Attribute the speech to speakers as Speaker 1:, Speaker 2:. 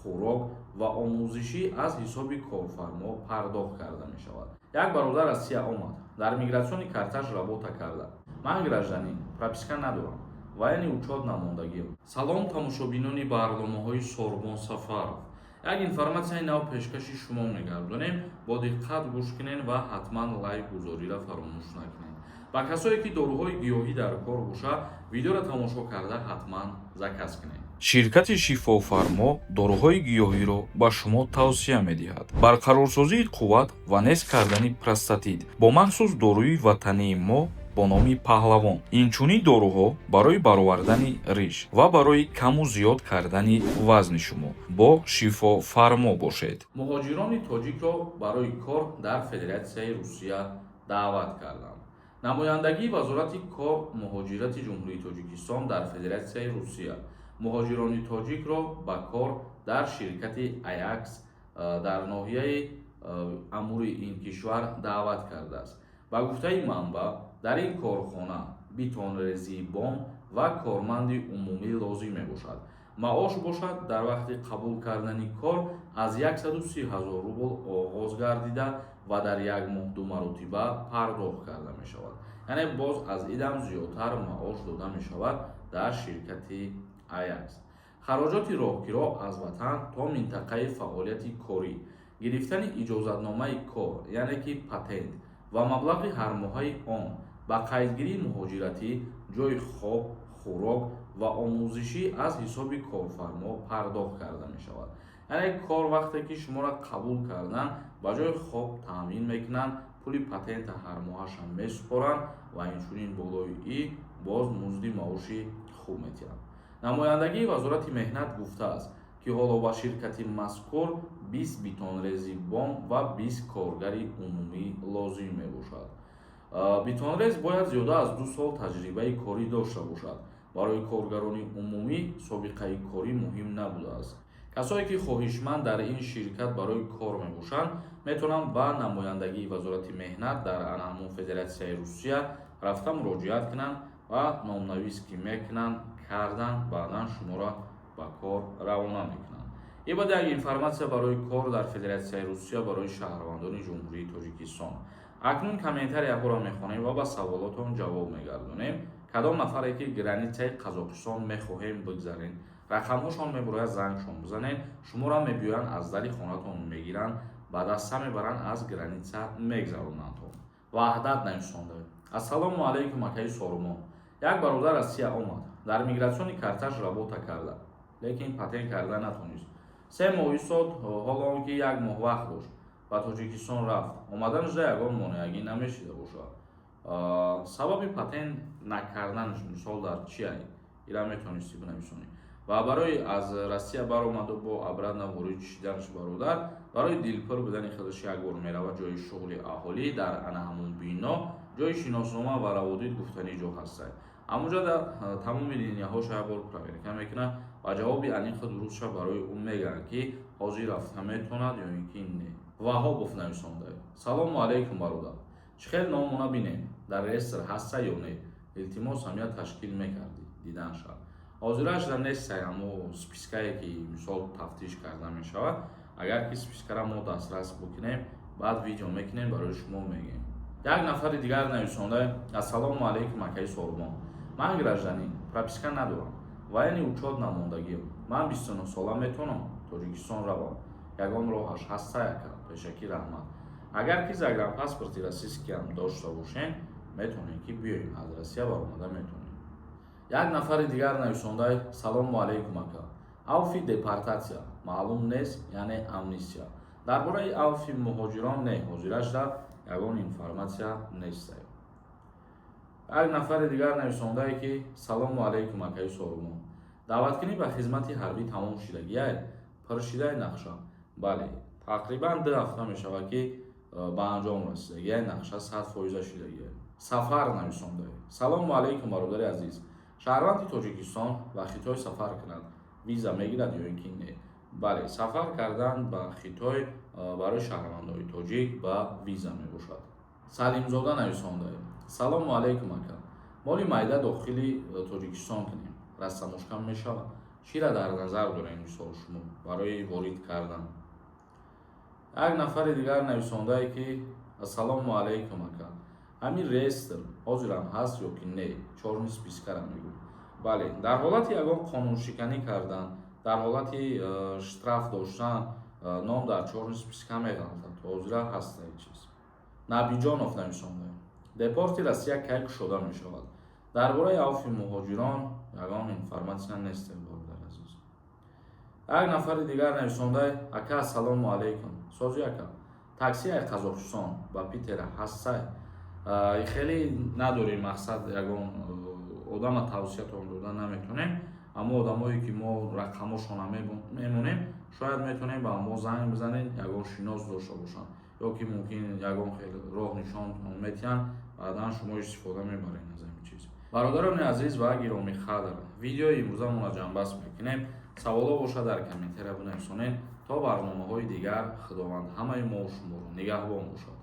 Speaker 1: Хӯрок ва омӯзишӣ аз ҳисоби корфармо пардохт карда мешавад. Як бародар Россия омад, дар миграционный карташ работа карда. Ман гражданин, прописка надорам, военный учёт намондагиам. Салом, тамошобинони барномаҳои Сорбон Сафаров. Як информатсияи нав пешкаши шумо мегардонем. Бо диққат гӯш кунед ва ҳатман лайк гузориро фаромӯш накунед. Ба касое ки доруҳои гиёҳӣ дар кор бошад, видеоро тамошо карда, ҳатман заказ кунед.
Speaker 2: Ширкати Шифофармо доруҳои гиёҳиро ба шумо тавсия медиҳад. Барқарорсозии қувват ва нест кардани простатит бо махсус доруи ватании мо бо номи Паҳлавон. Инчунин доруҳо барои баровардани риш ва барои каму зиёд кардани вазни шумо. Бо Шифофармо бошед.
Speaker 1: Муҳоҷирони тоҷикро барои кор дар Федератсияи Русия даъват карданд. Намояндагии Вазорати кор, муҳоҷирати Ҷумҳурии Тоҷикистон дар Федератсияи Русия муҳоҷирони тоҷикро ба кор дар ширкати Аякс дар ноҳияи Амури ин кишвар даъват кардааст. Ба гуфтаи манбаъ, дар ин корхона бетонрезии бом ва корманди умумӣ лозим мебошад. Маош бошад, дар вақти қабул кардани кор аз 130 ҳазор рубл оғоз гардида ва дар як моҳ ду маротиба пардохт карда мешавад. Яъне боз аз идам зиёдтар маош дода мешавад дар ширкати Аякс. Хароҷоти роҳкиро аз ватан то минтақаи фаъолияти корӣ, гирифтани иҷозатномаи кор, яъне ки патент, ва маблағи ҳармоҳаи он, ба қайдгирии муҳоҷиратӣ, ҷойи хоб, хӯрок ва омӯзишӣ аз ҳисоби корфармо пардохт карда мешавад. Яъне кор вақте ки шуморо қабул карданд, ба ҷои хоб таъмин мекунанд, пули патента ҳармоҳашам месупоранд ва инчунин болои и боз музди маоши хуб метиҳанд. Намояндагии Вазорати меҳнат гуфтааст, ки ҳоло ба ширкати мазкур 20 бетонрези бом ва 20 коргари умумӣ лозим мебошад. Бетонрез бояд зиёда аз 2 сол таҷрибаи корӣ дошта бошад. Барои коргарони умумӣ собиқаи корӣ муҳим набудааст. Касое ки хоҳишманд дар ин ширкат барои кор мебошанд, метавонанд ба намояндагии Вазорати меҳнат дар ҳамун Федератсияи Русия рафта муроҷиат кунанд ва номнавис ки мекунанд кардан, баъдан шуморо ба кор равона мекунанд. Ин буд як информатсия барои кор дар Федератсияи Русия барои шаҳрвандони Ҷумҳурии Тоҷикистон. Акнун комментарияҳоро мехонем ва ба саволотон ҷавоб мегардонем. Кадом нафаре ки границаи Қазоқистон мехоҳем бигзарен, рақамҳошон мебурояд, зангшон бизанед. Шуморо мебиёянд, аз дари хонатон мегиранд, ба даста мебаранд, аз граница мегзаронандтон. Ваҳдат нависонда: «Ассалому алайкум, акаи Сорумон. Як бародар Россия омад, дар миграционный карташ работа карда, лекин патент карда натонист. 3 моҳ истод, ҳоло он ки як моҳ вақт дошт, ба Тоҷикистон рафт. Омаданашда ягон монеагӣ намешида бошад? Сабаби патент накарданаш, мисол, дар чи ай? Ира метавонистӣ бинависонӣ». Ва барои аз Россия баромаду бо обратно ворид шиданаш, бародар барои дилпур будани худаш як бор меравад ҷои шуғли аҳолӣ. Дар ана ҳамун бино ҷои шиноснома ва раводид гуфтани ҷо ҳастад. Ҳамунҷо дар тамоми линияҳоша як бор проверка мекунад ва ҷавоби аниқу дурустша барои ӯ мегӯянд, ки ҳозир рафта метавонад ё ин ки не. Ваҳобов нависонда: «Салому алайкум, бародар. Чӣ хел номуна бинем, дар реестр ҳаста ё не? Илтимос, ҳамия ташкил мекардӣ, дидан шавад». Ҳозирашда нестай ҳамо спискае ки, мисол, тафтиш карда мешавад. Агар ки спискара мо дастрас бикунем, баъд видео мекунем, барои шумо мегӯем. Як нафари дигар нависонда: «Ассалому алайкум, акаи Сорбон. Ман гражданин, прописка надорам, военный учёт намондагиам. Ман 29 сола, метавонам Тоҷикистон равам? Ягон роҳаш ҳаста, ака? Пешакӣ раҳмат». Агар ки загранпаспорти российскиам дошта бошем, метавонем ки биёем, аз Россия баромада метавонем. Як нафари дигар нависонда: «Салому алайкум, ака. Авфи депортатсия маълум нест, яъне амнистия дар бораи авфи муҳоҷирон?» Не, ҳозирашда ягон информатсия нест. Як нафари дигар нависондае ки: «Салому алайкум, акаи Сорумон. Даъваткунӣ ба хизмати ҳарбӣ тамом шидагиай? Пур шидаи нақша?» Бале, тақрибан 2 ҳафта мешавад, ки ба анҷом расидагиай нақша, 100 фоиза шидагиай. Сафар нависондае: «Салому алайкум, бародари азиз. Шаҳрванди Тоҷикистон ба Хитой сафар кунад, виза мегирад ё ин ки не?» Бале, сафар кардан ба Хитой барои шаҳрвандони тоҷик ба виза мебошад. Салимзода нависондае: «Салому алайкум, ака. Моли майда дохили Тоҷикистон кунем, растаможка мешавад? Чира дар назар дорем, мисол, шумо барои ворид кардан? Як нафари дигар нависондае, ки: «Ассалому алайкум, ака, ҳамин реестр ҳозирам ҳаст ё ки не? Чёрный списка ра мегӯм». Бале, дар ҳолати ягон қонуншиканӣ кардан, дар ҳолати штраф доштан, ном дар чёрный списка меғалтад. Ҳозира ҳаст ин чиз. Набиҷонов нависонда: «Депорти Россия кай кушода мешавад?» Дар бораи авфи муҳоҷирон ягон информатсия нест, бародари азиз. Як нафари дигар нависонда: «Ака, ассалому алайкум, сози, ака, такси ай Қазоқистон ба Питера ҳастай?» Хеле надорем, мақсад, ягон одама тавсиятон дода наметонем, аммо одамое ки мо рақамошона мемонем, шояд метавонем ба мо занг бизанед, ягон шинос дошта бошанд ё ки мумкин ягон хел роҳ нишонтон метиҳанд, баъдан шумо истифода мебаред аз ҳамин чиз. Бародарони азиз ва гиромиқадр, видеои имрӯзамонро ҷамъбаст мекунем. Саволо бошад, дар комментария бинависонед. То барномаҳои дигар Худованд ҳамаи мо шуморо нигаҳбон бошад.